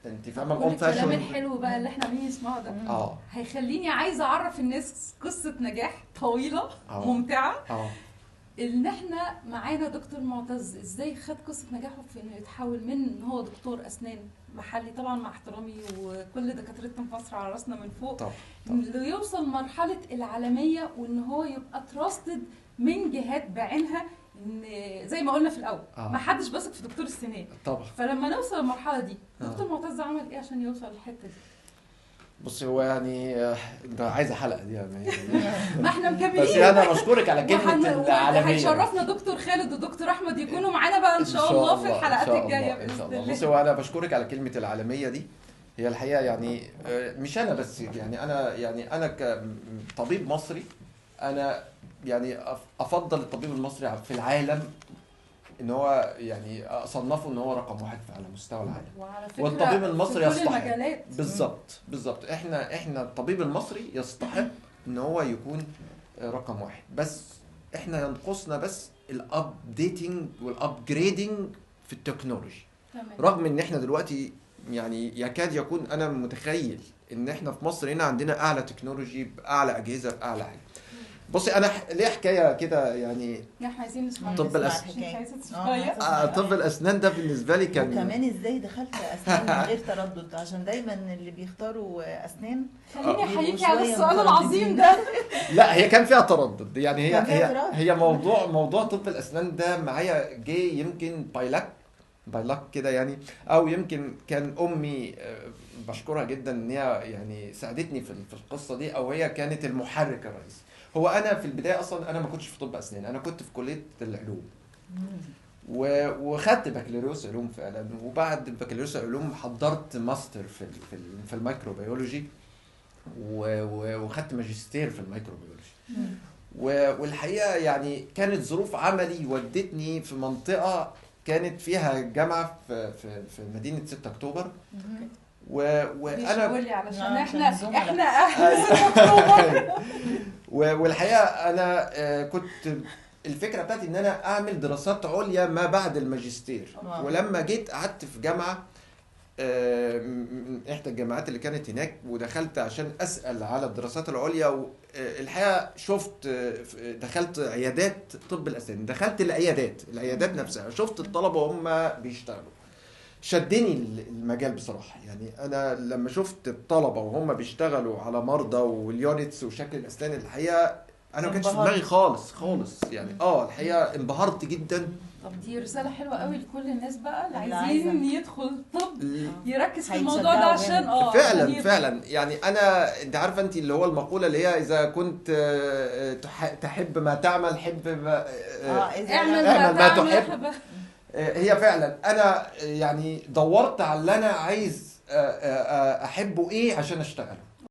انت فاهمه كل ال old الكلام fashion. الحلو بقى اللي احنا عمالين نسمعه ده هيخليني عايزه اعرف الناس قصة نجاح طويلة ممتعة، ان احنا معانا دكتور معتز ازاي خد قصة نجاحه في انه يتحول من ان هو دكتور اسنان محلي، طبعا مع احترامي وكل دكاترتنا في مصر على راسنا من فوق، طبعا ليوصل مرحلة العالمية وان هو يبقى trusted من جهات بعينها، ان زي ما قلنا في الاول ما حدش بثق في دكتور السنان. طبعا. فلما نوصل للمرحلة دي، دكتور معتز عمل ايه عشان يوصل للحتة دي؟ بصي، هو يعني ده عايزه حلقة دي يعني. ما احنا مكملين. بس انا بشكرك على كلمة العالمية. هيشرفنا دكتور خالد ودكتور احمد يكونوا معانا بقى ان شاء الله في الحلقات الجاية ان شاء باذن الله. الله. بصي، هو انا بشكرك على كلمة العالمية دي. هي الحقيقة يعني مش انا بس، يعني انا، يعني انا كطبيب مصري، انا يعني افضل الطبيب المصري في العالم، ان هو يعني اصنفه ان هو رقم واحد على مستوى العالم. وعلى فكرة والطبيب المصري في كل يستحق. المجالات. بالظبط بالظبط، احنا الطبيب المصري يستحق ان هو يكون رقم واحد، بس احنا ينقصنا بس ال updating وال upgrading في ال technology. رغم ان احنا دلوقتي يعني يكاد يكون انا متخيل ان احنا في مصر هنا عندنا اعلى technology، باعلى اجهزه، باعلى حاجة. بصي، انا ليه حكاية كده يعني. احنا عايزين نسمع. طب الأسنان. الحكاية. عايزة تسمعي؟ طب الاسنان ده بالنسبة لي كان وكمان ازاي دخلت اسنان من غير تردد؟ عشان دايما اللي بيختاروا اسنان خليني بيبقوا احييكي على شوية السؤال العظيم مترددين. ده. لا، هي كان فيها تردد يعني هي كان فيها هي تردد. هي موضوع طب الاسنان ده معايا جه يمكن by luck، by luck كده يعني، او يمكن كان امي بشكرها جدا ان هي يعني ساعدتني في القصة دي، او هي كانت المحرك الرئيسي. هو انا في البداية اصلا انا ما كنتش في طب اسنان، انا كنت في كليه العلوم وخدت بكالوريوس علوم فعلا، وبعد بكالوريوس علوم حضرت ماستر في ال microbiology وخدت ماجستير في ال microbiology. والحقيقة يعني كانت ظروف عملي ودتني في منطقة كانت فيها جامعه في مدينة 6 اكتوبر. وانا قولي علشان عشان احنا الزملاء. احنا اهل 6 اكتوبر. والحقيقة انا كنت الفكرة بتاعتي ان انا اعمل دراسات عليا ما بعد الماجستير. ولما جيت قعدت في جامعه من احدى الجامعات اللي كانت هناك، ودخلت عشان اسال على الدراسات العليا، والحقيقة شفت دخلت عيادات طب الاسنان، دخلت العيادات نفسها، شفت الطلبة وهم بيشتغلوا، شدني المجال بصراحة. يعني انا لما شفت الطلبة وهم بيشتغلوا على مرضى وال units وشكل الاسنان، الحقيقة انا ما كانش في دماغي خالص خالص يعني. الحقيقة انبهرت جدا. طب دي رسالة حلوة قوي لكل الناس بقى اللي اللي عايزين عايزة. يدخل طب يركز في الموضوع ده هيتشجعوا عشان جامد. عشان فعلا يدخل. فعلا، يعني انا انت عارفه انت اللي هو المقولة اللي هي اذا كنت تحب ما تعمل حب ما إذا اعمل اعمل ما ما تعمل. تحب. هي فعلا انا يعني دورت على اللي انا عايز احبه ايه عشان اشتغله.